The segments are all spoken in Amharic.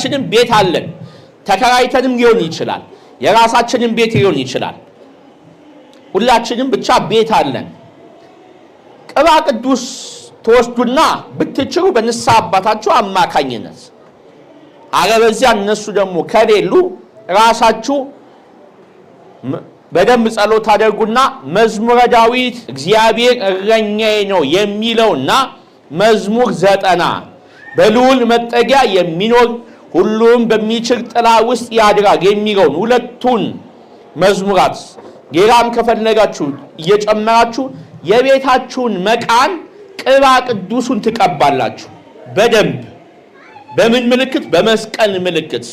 ሁላችንም ቤት አለን። ተከራይተንም ሊሆን ይችላል፣ የራሳችንም ቤት ሊሆን ይችላል። ሁላችንም ብቻ ቤት አለን። ቅባ ቅዱስ ትወስዱና ብትችሉ በንስሐ አባታችሁ አማካኝነት፣ አለበዚያ እነሱ ደግሞ ከሌሉ ራሳችሁ በደንብ ጸሎት ታደርጉና መዝሙረ ዳዊት "እግዚአብሔር እረኛዬ ነው" የሚለውና መዝሙር 90 "በልዑል መጠጊያ የሚኖር ሁሉም በሚችል ጥላ ውስጥ ያድራል" የሚለውን ሁለቱን መዝሙራት፣ ሌላም ከፈለጋችሁ እየጨመራችሁ የቤታችሁን መቃን ቅባ ቅዱሱን ትቀባላችሁ። በደንብ በምን ምልክት? በመስቀል ምልክት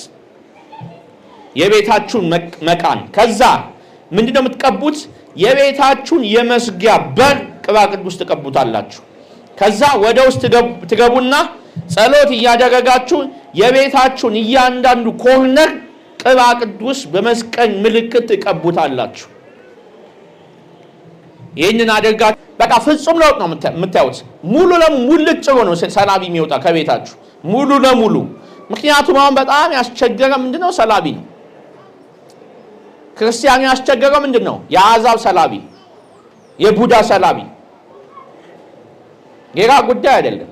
የቤታችሁን መቃን። ከዛ ምንድነው የምትቀቡት? የቤታችሁን የመዝጊያ በር ቅባ ቅዱስ ትቀቡታላችሁ። ከዛ ወደ ውስጥ ትገቡና ጸሎት እያደረጋችሁ የቤታችሁን እያንዳንዱ corner ቅባ ቅዱስ በመስቀል ምልክት ትቀቡታላችሁ። ይህንን አድርጋችሁ በቃ ፍጹም ለውጥ ነው የምታዩት። ሙሉ ለሙሉ ሙልጭ ብሎ ነው ሰላቢ የሚወጣ ከቤታችሁ ሙሉ ለሙሉ። ምክንያቱም አሁን በጣም ያስቸገረ ምንድነው? ሰላቢ ነው። ክርስቲያኑ ያስቸገረው ምንድን ነው? የአሕዛብ ሰላቢ፣ የቡዳ ሰላቢ፣ ሌላ ጉዳይ አይደለም።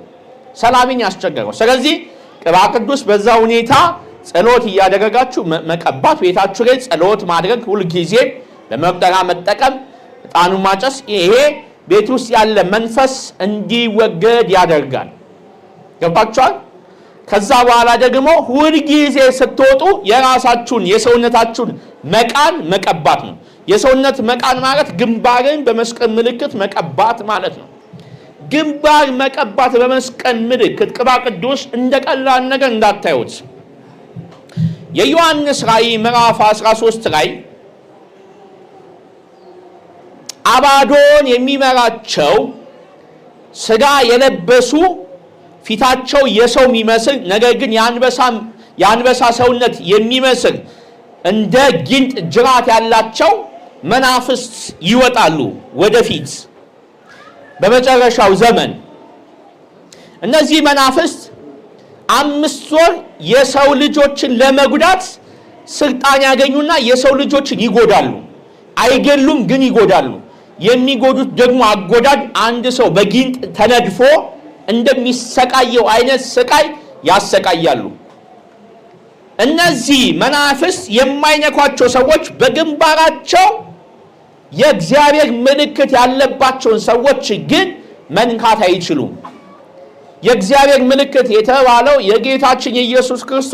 ሰላቢን ያስቸገረው። ስለዚህ ቅባ ቅዱስ በዛ ሁኔታ ጸሎት እያደረጋችሁ መቀባት፣ ቤታችሁ ላይ ጸሎት ማድረግ፣ ሁልጊዜ በመቁጠሪያ መጠቀም፣ ዕጣኑ ማጨስ፣ ይሄ ቤት ውስጥ ያለ መንፈስ እንዲወገድ ያደርጋል። ገብታችኋል? ከዛ በኋላ ደግሞ ሁልጊዜ ስትወጡ የራሳችሁን የሰውነታችሁን መቃን መቀባት ነው። የሰውነት መቃን ማለት ግንባርን በመስቀል ምልክት መቀባት ማለት ነው። ግንባር መቀባት በመስቀል ምልክት ቅባ ቅዱስ እንደ ቀላል ነገር እንዳታዩት። የዮሐንስ ራእይ ምዕራፍ 13 ላይ አባዶን የሚመራቸው ስጋ የለበሱ፣ ፊታቸው የሰው የሚመስል ነገር ግን የአንበሳ ሰውነት የሚመስል፣ እንደ ጊንጥ ጅራት ያላቸው መናፍስት ይወጣሉ ወደፊት በመጨረሻው ዘመን። እነዚህ መናፍስት 5 ወር የሰው ልጆችን ለመጉዳት ስልጣን ያገኙና የሰው ልጆችን ይጎዳሉ። አይገሉም፣ ግን ይጎዳሉ። የሚጎዱት ደግሞ አጎዳድ አንድ ሰው በጊንጥ ተነድፎ እንደሚሰቃየው አይነት ስቃይ ያሰቃያሉ። እነዚህ መናፍስት የማይነኳቸው ሰዎች በግንባራቸው የእግዚአብሔር ምልክት ያለባቸውን ሰዎች ግን መንካት አይችሉም። የእግዚአብሔር ምልክት የተባለው የጌታችን የኢየሱስ ክርስቶስ